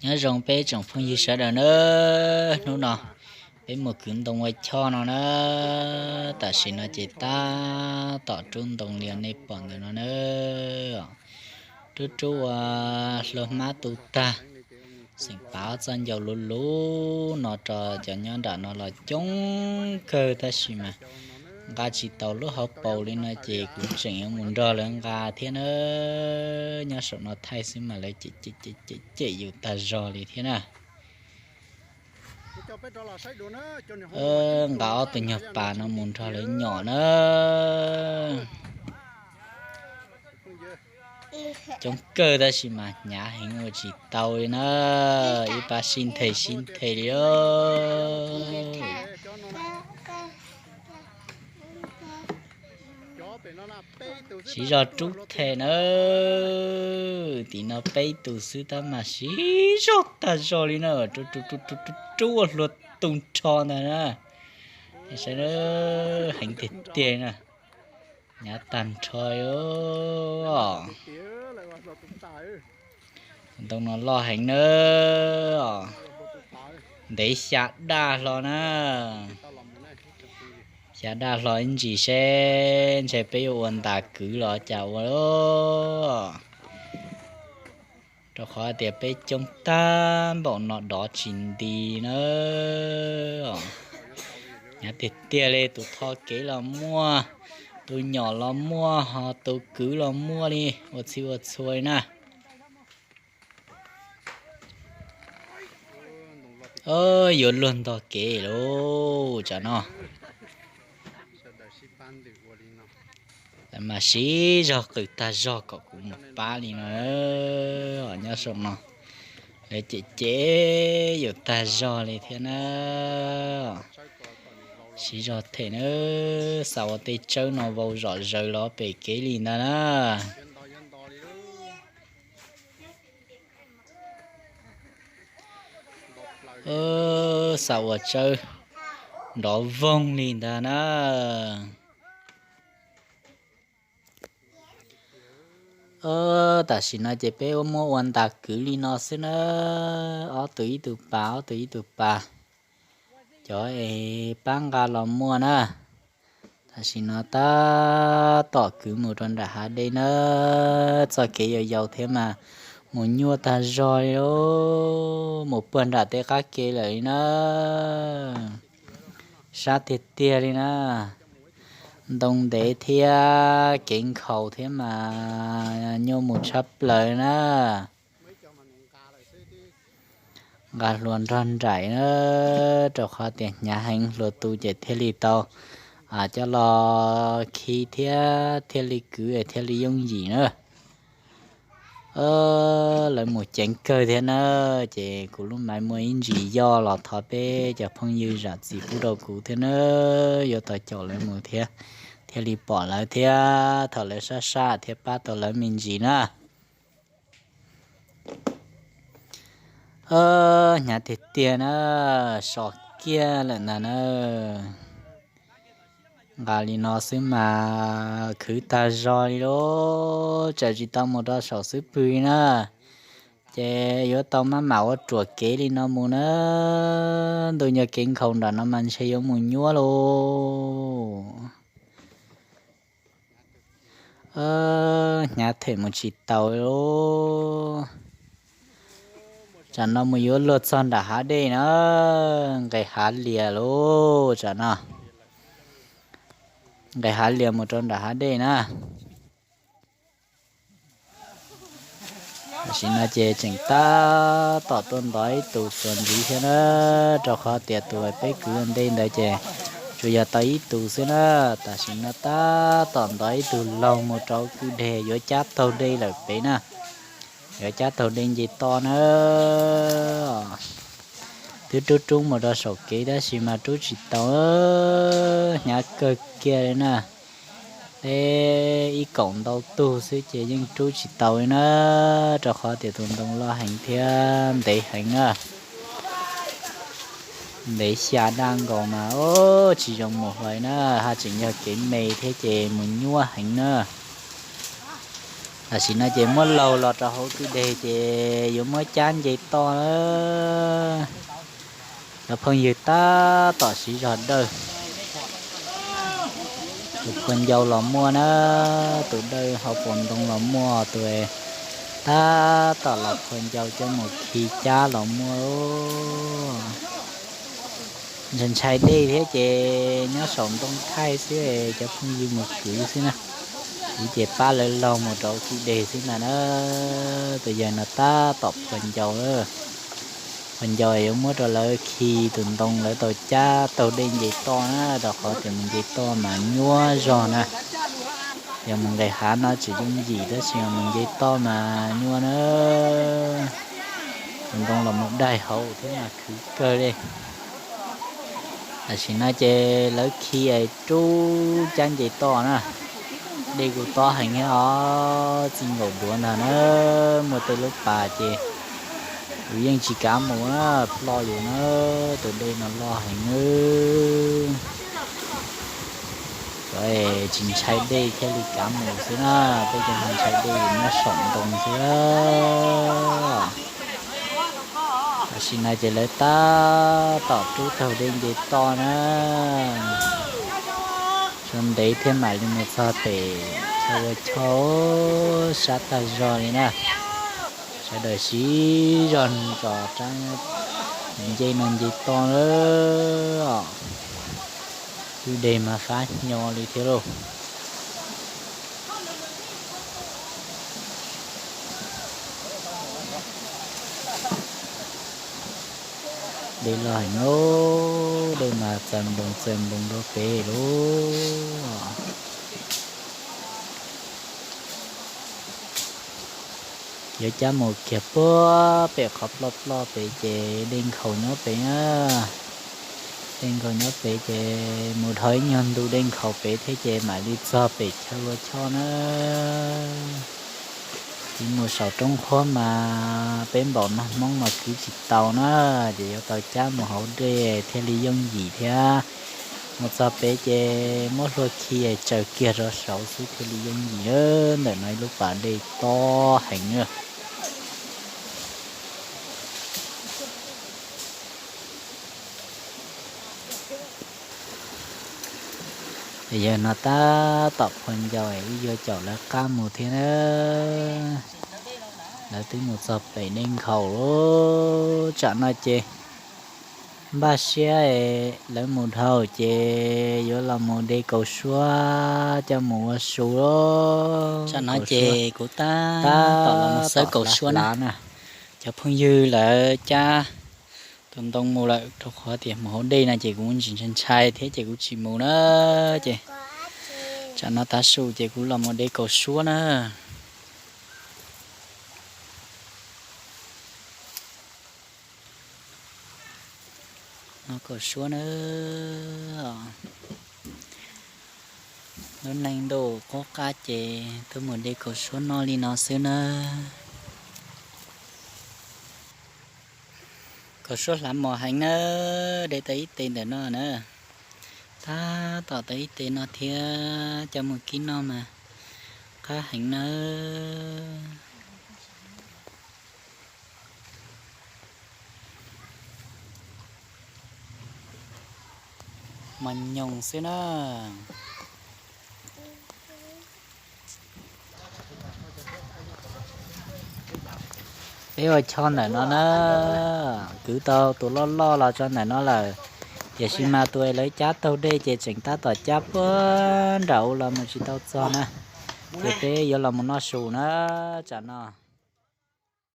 Nyob zoo peb tsoom phooj ywg sawv daws na, hnub no peb mus kwv ntoo ua choj no na. Tam sim no ces tab tom rub ntoo li nej pom ntawm no na. Rub rub ua hlua hmab tu tag, xeem pav txoj ncauj luv luv no rau cov nyob nram no los coob kawg tab sis mas nqa tsis tau lub hauv paus li no ces kuv tseem yuav mus nrog lawv nqa thiab na. Nyob saum no thaij xwb mas lawv cem cem yus tag zog li thiab na. Nqa ob tug nyuag pas no mus nrog lawv nyom na. Coob kawg tab sis mas hnyav heev ua tsis tau li na. Ib pab sib nthe sib nthe li os. Siv zog rub them na. Tim no peb tus xwb tab mas siv zog tag zog li na. Rub rub rub rub ua hlua tu nrho ntag na. Saib, heev tiag tiag na. Hnyav tag nrho os. Tus ntoo no loj heev na. Ntev xya daj hlo na. Xya daj hlo ib ntsis seb ntshe peb yuav ua ntas kwv los cas ua. Rau qhov tias peb coob tag npaum no dov tsis nti na. Hnyav tiag tiag li, tus tho kev los muaj, tus nyom los muaj, ho tus kwv los muaj li, ua txhij ua txhua li na. Yuav luag ntog kev lauj tsam no. Lawv mas siv zog qw tag zog kom kuv mus pab li no. Nyob saum no lawv cem cem yus tag zog li thiab na. Siv zog them na, xav ua tej tsawb no vau zom zaws los pem kev li ntag na. Xav ua tsawb nrov voog li ntag na. Tam sim no ces peb muab ua ntas kwv li no xwb na, ob tug ib tug pas, ob tug ib tug pas, cov es pab nqa los muaj na. Tam sim no tab tom kwv mus rau nram hav dej na, txoj kev yau yau thiab mas mus nyuaj tag zog li, mus puag nram tej qab ke lawm li na. Sab tiag tiag li na, ntoo ntev thiab kev nkhaus thiab mas nyuaj mus tshaj plaws na. Nqa hlua nrog nraim na, rau qhov tias hnyav heev hlua tu ces thiaj li tau coj los khi thiab thiaj li kwv thiaj li yooj yim na. Lawv mus ceev kawg thiab na, ces kuv lub maiv muaj ib ntsis yoj los thov peb cov phooj ywg zam txim pub rau kuv thiab na, yuav tau caum lawv mus thiab, thiaj li pom lawv thiab thaum lawv sab sab thiaj pab tau lawv me ntsis na. Hnyav tiag tiag na, so kiag lawm ntag na. Nqa li no xwb mas khwv tag zog li lauj, tsaws tsis tau mus rau saum xub pwg li na. Ces yuav tau maj mam ua ruam kev li no mus na. Ntuj nyob kev nkhaus nram no mas ntshe yuav mus nyuaj lauj. Hnyav them mus tsis taus lauj. Tsam no mus yuav luag txog nram hav dej na, nqes hav lias lauj tsam no. Nqes hav lias mus rau nram hav dej na. Tam sim no ces tseem tab tom tuaj ntov ib tus txuas ntxiv thiab na, rau qhov tias tus peb kwv ua ntej ntawd ces tsuas yog tau ib tus xwb na. Tam sim no tab tom ntov ib tug laug mus rau kwj deg yuav cab taug dej lawm pem na, yuav cab taug dej nce toj na. Twb rub rub mus rau saum kev tab sis mas rub tsis tau, hnyav kawg kiag li na. Peb ib kaum ntau tug xwb ces yeej rub tsis tau li na, rau qhov tias tus ntoo loj heev thiab ntev heev na. Ntev xya daj nkaus mas tsis zoo mus hlo na, haj tseem yog kev me thiab ces mus nyuaj heev na. Tam sim no ces muab laug los rau hauv kwj deg ces yuav muab cab nce toj na. Cov phooj ywg tab tom siv zog dawj. Tus phua ncau los muaj na, tus dawj hauv paus ntoo los muaj, tus tab tom los phua ncau coj mus khi cab los muaj. Ntshai ntshai dej thiab ces nyob saum ntoo thaij xwb, cov phooj ywg mus kwv xwb na. Kwv ces pab lawv laug mus rau kwj deg xwb ntag na. Tus yawg no tab tom phua ncau, phua ncau yuav muab rau lawv khi tus ntoo lawv tau cab taug dej nce toj na, rau qhov tias mus nce toj mas nyuaj zog na. Yog mus nqis hav no tsis yooj yim tab sis yog mus nce toj mas nyuaj na. Tus ntoo los mus daig hauv thiab mas khwv kawg li. Tam sim no ces lawv khi es rub cab nce toj na. Dej kuj tob heev thiab os, txij nkaus duav ntag na, muaj tej lub pas ces yus yeej tsis kav mus na, ploj yus na, tus dej no loj heev. Cov tsis ntshai dej thiaj li kav mus xwb na, peb cov ntshai dej nyob saum ntoo xwb. Tam sim no ces lawv tab tom rub taug dej nce toj na. Tso ntev thiab mam li mus txog pem chaw ua choj, sab tag zog li na. Sawv daws siv zog ntsos rab nce no nce toj na. Kwj deg mas fab hnyo li thiab lauj. Dej loj heev, dej mas txaws npoos txaws npoos rau pem lauj. Yuav cab mus kiag puag pem qhov ploj ploj pem ces dej nkhaus nyob pem na. Dej nkhaus nyob pem ces mus dhau ib nyuag ntu dej nkhaus pem thiab ces mam li txog pem chaw ua choj na. Tiv mus saum roob qhuab mas peb npaum no Hmoob mas kwv tsis tau na, ces yuav tau cab mus hauv dej thiaj li yooj yim thiab. Mus txog pem ces muab hlua khi tsaws kiag rau saud xwb thiaj li yooj yim. Ntawm no ib lub pas dej tob heev na. Yawg no tab tom phua ncau wb yuav caum lawv qab mus thiab na. Lawv twb mus txog pem dej nkhaus lawm, tsam no ces npaj siab lawv mus dhau ces yuav los mus de kaus suab coj mus ua su. Tsam no ces kuv tab tom los mus xawb kaus suab na. Cov phooj ywg lawv cab tus ntoo mus lawm rau qhov tias mus hauv dej no ces kuv ntsis ntshai ntshai thiab ces kuv tsis mus na. Ces tsam no tav su ces kuv los mus de kaus suab na. Noj kaus suab na. Lub neej ntuj qub qab ces tuaj mus de kaus suab noj li no xwb na. Kaus suab hlav mos heev na, de tau ib tes ntawm no na. Tab tom tau ib tes no thiab, coj mus kib noj mas qab heev na. Mos nyoos xwb na. Peb ua choj ntawm no na, kwv tau tus loj loj los tso ntawm no lawm, tiam sis mas tus lawv cab taug dej ces tseem tab tom cab puag nram ub los mus tsis tau txog na, ces peb yuav los mus noj su na, tsam no.